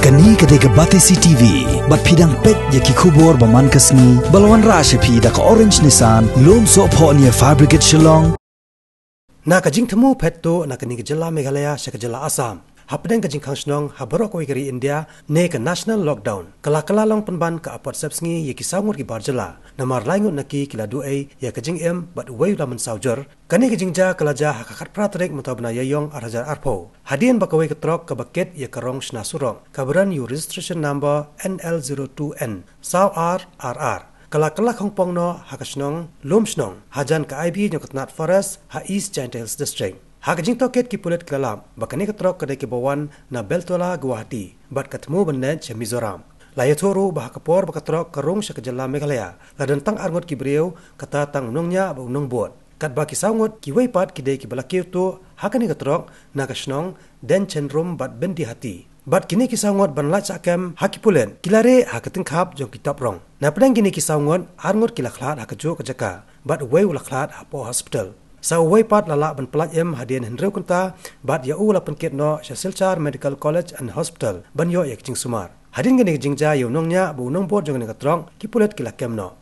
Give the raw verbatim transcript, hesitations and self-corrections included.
Kane ka dei ka Batesi T V, bad phi dang peit ïa ki khubor ba man ka sngi, ba la wanrah sha phi da ka Orange Nissan, Lumsohphoh near Fire Brigade Shillong. Na ka jingthmu phet tuh na kane ka jylla Meghalaya sha ka jylla Assam, hapdeng ka jingkhang shnong ha baroh kawei ka ri India ne ka National Lockdown, ka la kylla long pynban ka apot sepsngi ïa ki saw ngut ki bar jylla, namar lai ngut na ki ki la duh ei ïa ka jingim bad uwei u la mynsaw jur. Kane ka jingjia ka la jia ha ka khatphra tarik mynta u bnai Ïaïong ar hajar arphew, hadien ba kawei ka trok kaba kit ïa ka rong shna surok, kaba don ïa u registration number N L zero two N saw ar ar ar, ka la kylla khongpong noh ha ka shnong Lumshnong, hajan ka I B jong ka tnat Forest ha East Jaintia Hills District. Ha ka jingtohkit ki pulit ki la lap ba kane ka trok ka dei kaba wan na Beltola, Guwahati, bad ka thmu ban leit sha Mizoram. La ïathuh ruh ba ha ka por ba ka trok ka rung sha ka jylla Meghalaya, la don tang ar ngut ki briew, kata tang u nongñiah bad u nongbud. Katba ki saw ngut kiwei pat ki dei kiba la kiew tuh ha kane ka trok na ka shnong Denchenrum bad Byndihati. Bad kine ki saw ngut ban lait sah kem ha ki pulit, ki la rieh ha ka tyngkhap jong ki taprong. Na pdeng kine ki saw ngut, ar ngut ki la khlad ha kajuh ka jaka, bad uwei u la khlad hapoh hospital. Sa uwei pat la lah ban pyllait im hadien hynriew kynta, bad ïa u la pynkit noh sha Silchar Medical College and Hospital ban ïoh ïa ka jingsumar. Hadien kane ka jingjia ïa u nongñiah bad u nongbud jong kane ka trok, ki pulit ki la kem noh.